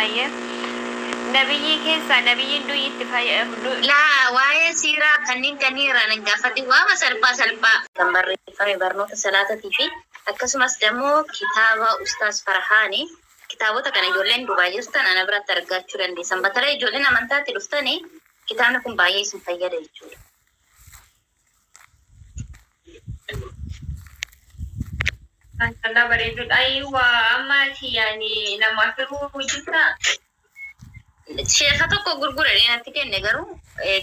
Ayyee. Nabiyyii keessaa nabiyyiin du'i itti fayyadu. Laa, waa'ee siiraa kanneen kanneen irraa nan gaafadhe, waama salphaa salphaa. Kan barreeffame barnoota salaatatii fi akkasumas immoo kitaaba Ustaas Farhaani. Kitaabota kana ijoolleen Dubaay jirtan ana biratti argachuu dandeessan. Batalee ijoolleen amantaatti dhuftanii kitaabni kun baay'ee isin fayyada jechuudha. Maashaallah, bareeduudha. Ayiwa, amma ati yaani namaaf hiruu jirtaa? Sheeka tokko gurguree natti kenne, garuu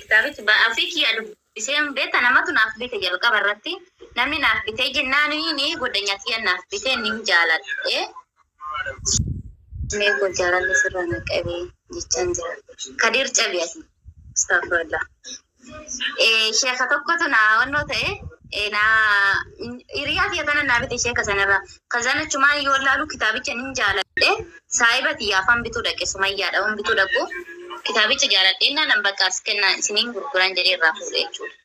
kitaabichi ofii kiyyaa dubbisee beekta, namatu naaf bite. Jalqaba irratti namni naaf bitee jennaan ni godhanyaa kiyya naaf bitee nin jaaladhe. Mee koo jaalalli sirraa na qabee jechaan jira. Kadir cabi ati. Astaghfirullah. Sheeka tokkotu naa wannoo ta'e, naa hiriyaa kiyya tana naa bite sheeka sanarraa. Kazaan achumaan yoo laalu kitaabicha nin jaaladhe. Saahiba kiyyaafan bituu dhaqe, Sumayyaadha waan bituu dhaqu. Kitaabicha jaaladhe nan bakka as kennaa isiniin gurguran jedhee irraa fuudhe jechuudha.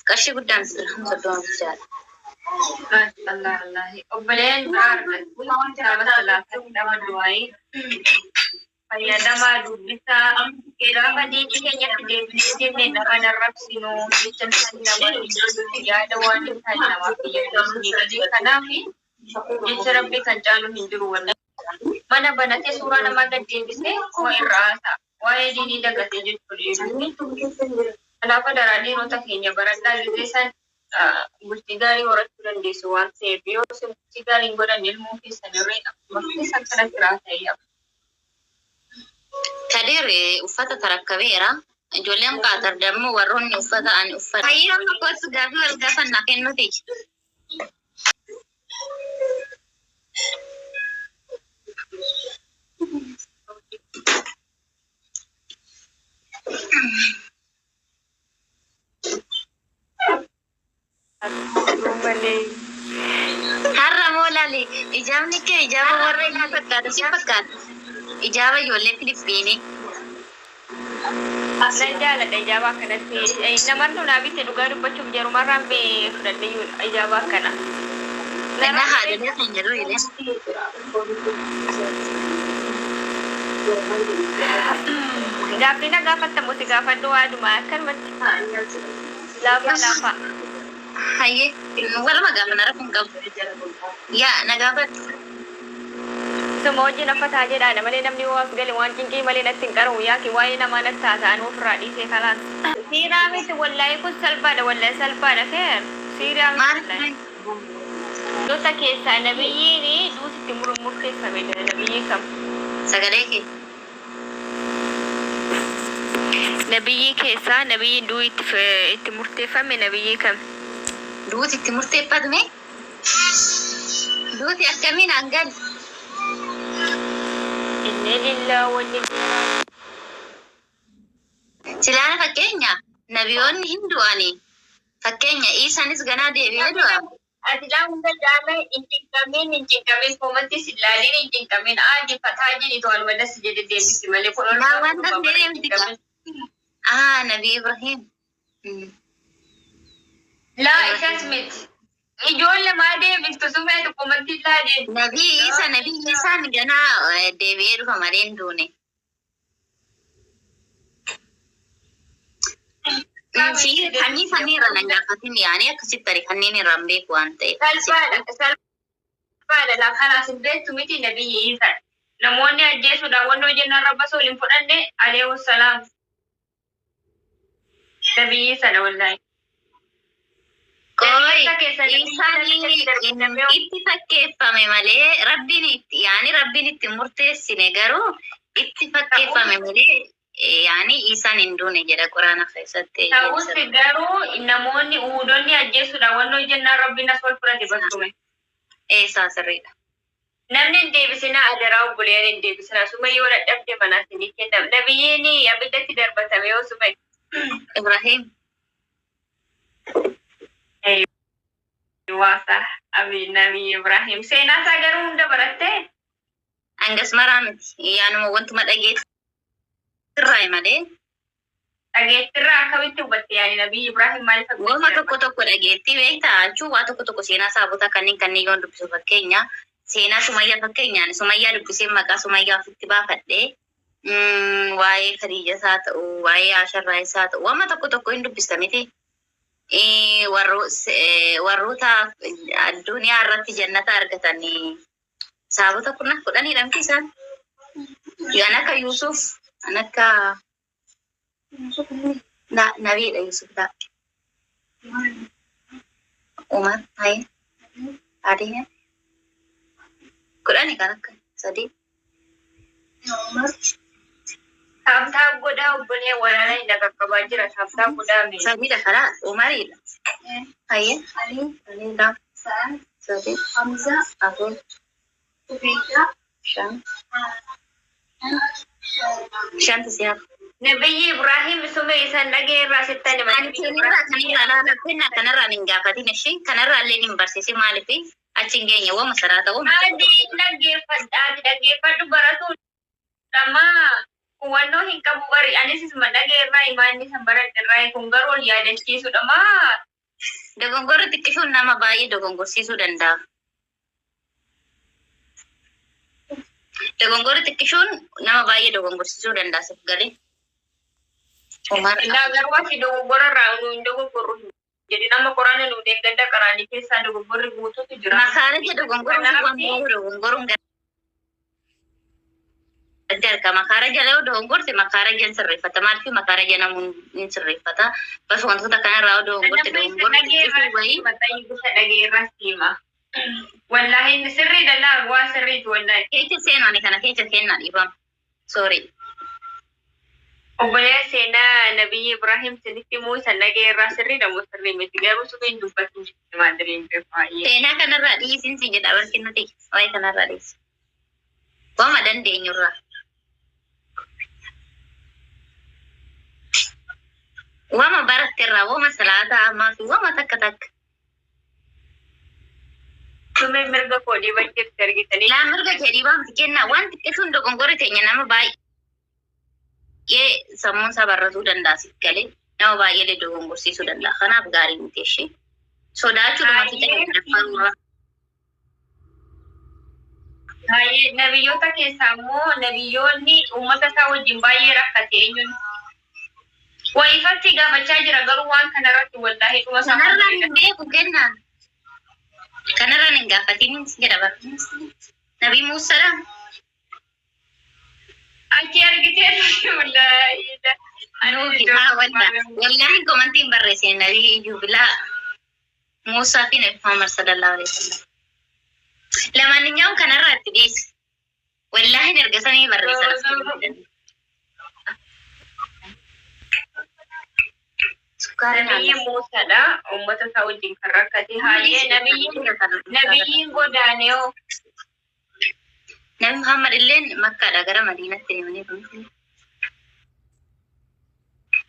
Qarshii guddaan 30 bitaadha. Maashaallah, wallaahi. Obboleen biraa argattu kitaaba salaataa, kitaaba du'aayii fayyadamaa, dubbisaa. Gaafa diinii keenyatti deebinee jenne nama narrabsinu jecha nama yaada waan hin taane namaaf fayyadamnu. Kanaaf jecha Rabbii kan caalu hin jiru wallahi. Mana banatee suuraa namaa gad deebisee waa irraa haasa'a. Waa'ee diinii dagatee jechuudha. Kanaaf daraa dhiirota keenya baradhaa, gizee isaan bultii gaarii horachuu dandeessu waan ta'eef, yoo isin bultii gaarii hin godhanne ilmoo keessan irree akkuma keessan kanatti raasa'ee hafa. Kadir uffata tarakkabeera. Ijoolleen Qaatar dammoo warroonni uffata ani uffata. Hayyee, amma kootu, gaafii wal gaafannaa kennuti. Malee. Har'a moo laali, ijaabni kee ijaaba warra inni fakkaata si fakkaata. Ijaaba ijoollee Filipiinii. Nan jaaladha ijaaba akkanatti. Namartu naa bite, dhugaa dubbachuuf jarumarraan bee fudhadhe ijaaba akkana. Innaa haadholee kan jedhu illee. Gaaffii na gaafattamu si gaafadhu, waaduma akkanumatti laafaa laafaa. Hayyee, waluma gaafa nara kun qabu. Yaa, na gaafadhu. Suma wajjin affataa jedhaadha malee namni yoo as gale waan cinqii malee natti hin qaru, yaaki waa'ee namaa natti haasa'an ofirraa dhiisee kalaas. Siiraa miti wallaahi, kun salphaadha, wallaahi salphaadha, keer siiraa miti. Maal? Wallaahi. Gosa keessaa nabiyyiin duuti itti murteeffame nabiyyii kam? Sagalee kee. Nabiyyii keessaa nabiyyiin du'i itti murteeffame nabiyyii kam? Duuti itti murteeffatme? Duuti akkamiin hangal? Inni lillaa wanni Silaana fakkeenya nabiyoonni hin du'ani. Fakkeenya Iisaanis ganaa deebi'ee du'a. Ati laa hunda caala hin cinqamin, hin cinqamin, koomantii si ilaaliin, hin cinqamin, aadi fataa jedhi, to'an wada si jedhe deebisi malee kun ol Laa, waan dandeenye miti kaa. Ah, Nabi Ibrahim. Laa, isas miti. Ijoollee maa deebiftu sumeetu koomantii laa deebiftu. Nabi Isa, Nabi Isaan ganaa deebi'ee dhufa malee hin duune. Si kanneen kanneen irra nan gaafatin, yaani akkasitti tarii kanneen irraa hin beeku waan ta'eef. Salphaadha, salphaadha, laa kanaas hin beektu miti, nabiyyi Iisaa. Namoonni ajjeesuudhaan wannoo jennaan Rabba sool hin fudhanne, alayhi salaam. Nabiyyi Iisaadha wallaahi. Qoy, Isa keessa Isaan itti fakkeeffame malee Rabbiin itti, yaani Rabbiin itti murteessine, garuu itti fakkeeffame malee yaani Isaan hin duune jedha Quraana keessatti. Ta'us garuu namoonni uudonni ajjeesuudhaan wannoo jennaan Rabbiin as ol fudhate bakkume. Eessaa, sirriidha. Namni hin deebisinaa, adaraa obboleeyyan, hin deebisinaa. Suma yoo dadhabde manaa isinii kennam. Nabiyyiin abiddatti darbatame yoo sume. Ibrahim. Waasa abi Nabi Ibrahim. Seenaa isaa garuu hunda barattee? Hangas maraa miti. Yaanuma wantuma dhageettirraa malee. Dhageettirraa akkamitti hubatte, yaani Nabi Ibrahim maaliif Goma tokko tokko dhageettii beektaa jechuun waa tokko tokko seenaa saabota kanneen kanneen yoon dubbisu fakkeenya Seenaa Sumayyaa fakkeenyaan Sumayyaa dubbisee maqaa Sumayyaa ofitti baafadhee waa'ee Khadiija isaa ta'u waa'ee Asharraa isaa ta'u waan tokko tokko hin dubbista miti. Warroota addunyaa irratti jannata argatan saabota kudhaniidha miti isaan. Kan akka Yusuf, kan akka Nabiidha Yusuf ta'a. Umar, haye, Adiya. 10 kan akka 3. Taaptaa godhaa obbolee waraana hin qaqqabaa jira. Taaptaa godhaa mee. 3dha karaa Umaridha. Haye, 2, 3, 4, 5. 5 si hafa. Nabiyyi Ibrahim sume isan dhagee irraa sittan hima. Ani kanarraa kanarraa laala kanarraa hin gaafatin ishee kanarraa illee hin barsiisin maaliif achi hin geenye wama saraa ta'u. Ati dhaggeeffadha. Ati dhaggeeffadhu baratu dhammaa hubannoo hin qabu bari anis isuma dhagee irraa himaa inni san baradhe irraa kun garuu ol yaadachiisudha maa. Dogongorri xiqqishuun nama baay'ee dogongorsiisuu danda'a. Dogongorri xiqqishuun nama baay'ee dogongorsiisuu danda'a sif galee. Umar Illaa garuu ati dogoggora irraa nu hin dogoggorru jedhi nama qoraana nu deeggadda qaraanii keessaa dogoggorri guutuutu jira. Makaaraja dogongoruu fi waan biroo dogongoruun gadi argama. Makaaraja yoo dogongorte makaaraja hin sirreeffata. Maaliif makaaraja namuun hin sirreeffata. Bas wantoota kanarraa yoo dogongorte Nama isa dogongorri dhagee xiqqishuu irraa wayii maxxanyi gosa dhagee irraa hima. Wallaahi inni sirrii dallaa waa sirriiti wallaahi. Keessa seenu ani kana keessa seenaa dhiifama. Sorry. Obboleessa seenaa Nabiyyi Ibrahim sinitti himuu isa dhagee irraa sirriidha moo sirrii miti garuu suphee hin dubbatin jechuudha maadiriin beeku baay'ee. Seenaa kanarraa dhiisin si jedha barki nuti waa'ee kanarraa dhiisi. Waama dandeenyurraa. Waama baratterraa waama salaataa ammaa fi waama takka takka. Sumee mirga koo dhiiban jirti argitanii. Laa mirga kee dhiibaa miti kennaa waan xiqqisuun dogongorri teenya nama baay'ee sammuun isaa barratuu danda'a siif galee nama baay'ee illee dogongorsiisuu danda'a. Kanaaf gaarii miti ishee. Sodaachuudhuma fixa Baay'ee baay'ee nabiyyoota keessaa immoo nabiyyoonni uummata isaa wajjin baay'ee rakkate eenyuun. Wayifatti gaafachaa jira garuu waan kanarratti wallaahi dhuma isaa Kanarraan hin beeku kennaa. Kanarraan hin gaafatin jedha bara. Nabii Muusaadha. Achi argitee wallaahi. Nuuhi haa walla. Wallaahi komantii hin barreessine Nabii Iyyuu Muusaa fi Nabii Muhammad sallallahu alaihi wasallam. Lamaaninyaawu kanarraa itti dhiisi. Wallaahi erga sanii barreessan as keessatti. Sukkaara Nabiyyi naannoo. Muusaadha uummata isaa wajjin kan rakkate. Haayee nabiyyiin godaanee hoo Nabi Muhammad illeen Makkaadhaa gara Madiinatti deemanii turan.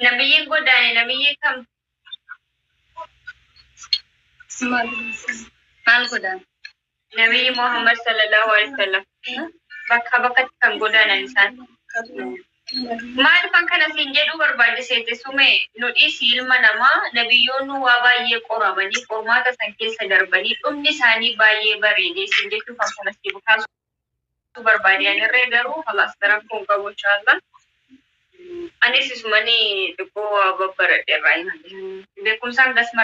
Nabiyyiin godaane nabiyyi kam? Maal godhaan? Nabiyyi Muhammad sallallahu alaihi wasallam bakka bakkatti kan godaanan isaan. Maal kan kana siin jedhuu barbaachiseete sume nu dhiisi ilma namaa nabiyyoonni waa baay'ee qoramanii qormaata san keessa darbanii dhumni isaanii baay'ee bareedee siin jechuuf kan kana si kaasuu barbaade anirree garuu khalaas rakkoo hin qabu inshaallah. Anis isumanii xiqqoo waa babbaradhe irraa beekumsaan gas